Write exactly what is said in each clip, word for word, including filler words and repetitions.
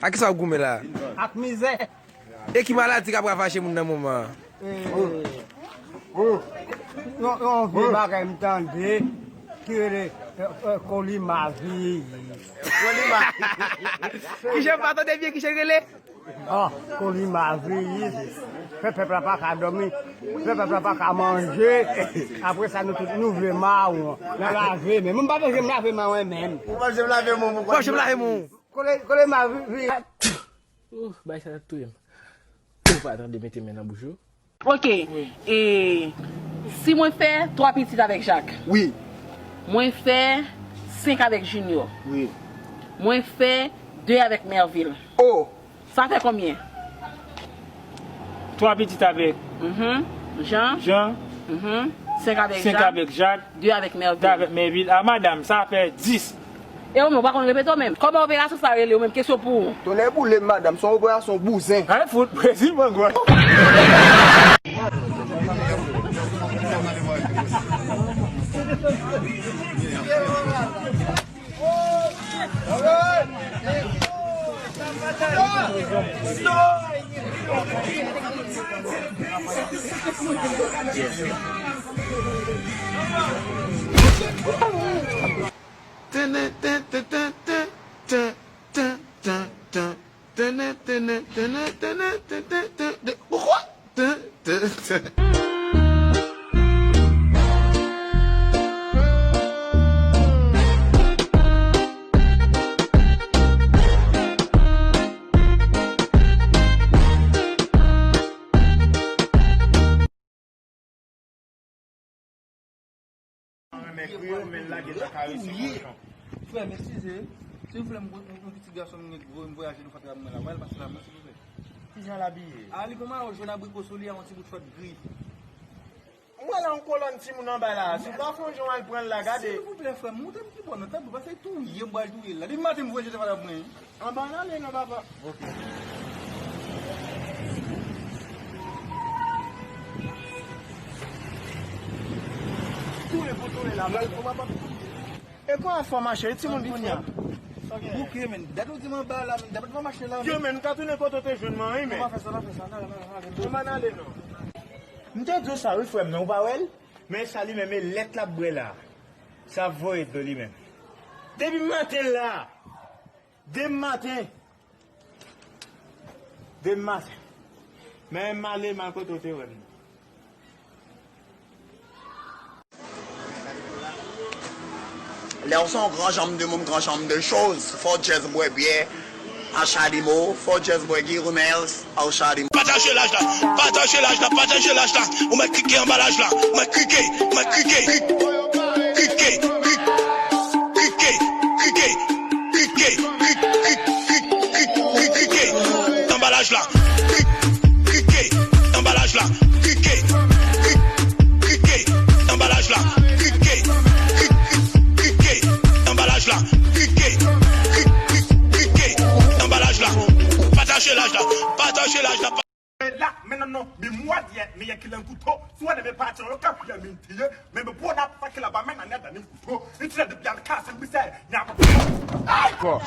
Ak kisa w ap goumen la? Ak mizè. E ki maladi k ap ravaje moun nan moman an? E, yon, yon vye bagay m tande ki rele, e, e, kolimaviris. Kolimaviris. Kijan m pa tande byen, kijan l rele? Ah, kolimaviris. Fè pèp la pa ka dòmi. Fè pèp la pa ka manje. Apre sa, nou tout, nou vle mawon. N a lave men. Mwen m pa bezwen m lave men mwen menm. Ou pa janm lave men w, ou pa janm lave men w. Kole, kolimaviris. Ouh, bay sa t ap touye m. Ou pa tande mete men nan bouch ou. Ok. Wi. E si mwen fè twa pitit avèk Jak? Wi. Mwen fè senk avèk Junior? Wi. Mwen fè de avèk Mervil? Oh. Sa fè konbyen? Twa pitit avèk Mhm. Jean. Jean. Mhm. Senk avèk Jak. Senk avèk Jak. De avèk Mervil. De avèk Mervil. A madanm, sa fè dis. E ou menm, ou pa konn repete ou menm? Kòman operasyon sa rele ou menm? Kesyon pou ou. Tonnè boule m, madanm, se yon operasyon bouzen. Ay fout, Brezil pran gòl. Renmen kri yo, men l lage nan karese kòchon. Frè m, eskize. Silvouplè, m, m, m piti gason, m gen gwo, m vwayaje nan fatra mwen la. Wè l pase la, mwen, silvouplè. Kijan l abiye? A, li gon mayo jòn abriko sou li a, yon ti bout chòt gri. M wè la yon kolòn timoun anba la. Si w pa fè yon jan w al pran l la, gade. Silvouplè, frè m, montre m ki bò nan tab ou, paske touye m, pral touye l la. Depi maten, m voye jete fatra mwen. Anba n ale non, papa. Ok. Touye pou touye la, pral pou papa. E kòman fò mache, timoun kounye a? Bouke, men. Dat ou di m anba la, men. Dat ou di m mache la, men. Yo, men, nou ka tounen kote w te jwenn mwen, wi, men. Non, pa fè sa, pa fè sa. N ale, n ale, n ale. Non, pa fè sa, n ale, n ale. M te di w sa, wi, frè m, non, ou pa wè l? Men sa li menm, e lèt l ap bwè la. Sa ap voye dlo li menm. Depi maten la. Demen maten. Demen maten. Men m ale mal kote w te wè m. Lè w se yon gran janm de moun, gran janm de choz, fò w djèz bwè byè a Chalimo, fò w djèz bwè Guy Rumels a Chalimo. Pataje laj la, pataje laj la, pataje laj la. Ou mèt klike anba laj la, ou mèt klike, ou mèt klike, klike, klike, klike, klike, klike, klike, klike, klike, klike, klike, klike, anba laj la. Klike, klike, anba laj la. Klike, klike, klike, anba laj la. Klike, klike, klike, anba laj la. Klike, klike, klike, klike, anba laj la. Pataje laj la. Pataje laj la. La, men non, non, mi mwa diye, mi ye kilen kuto, suwa de me pacho, yo ka kuya mi tiye, me me pona pa kila ba men anya da ni kuto, itila de bian ka se mi se, nya.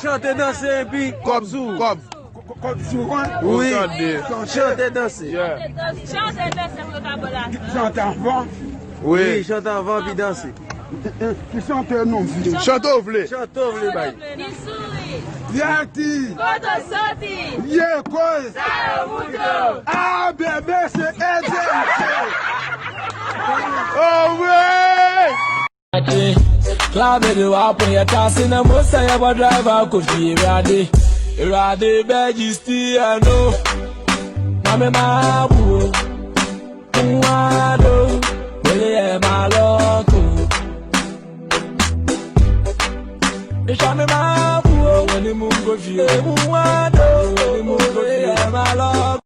Chante, danse epi kòb sou ou. Kòb. Kòb sou ou, hein? Wi. Chante, danse. Yeah. Chante, danse pou yo ka ba la. Chante anvan. Wi, chante anvan epi danse. Ki chante nou vle? Chante w vle. Chante w vle, bay. Ki souri. Yati. Kote w soti. Ye koz. Sa yo moute w. A, bebe, se Ede. Oh, wi. Clave de wa pon ya tasi na mosa ya ba driver ko fi rade. Rade be jisti ano. Mame ma bu. Mwado.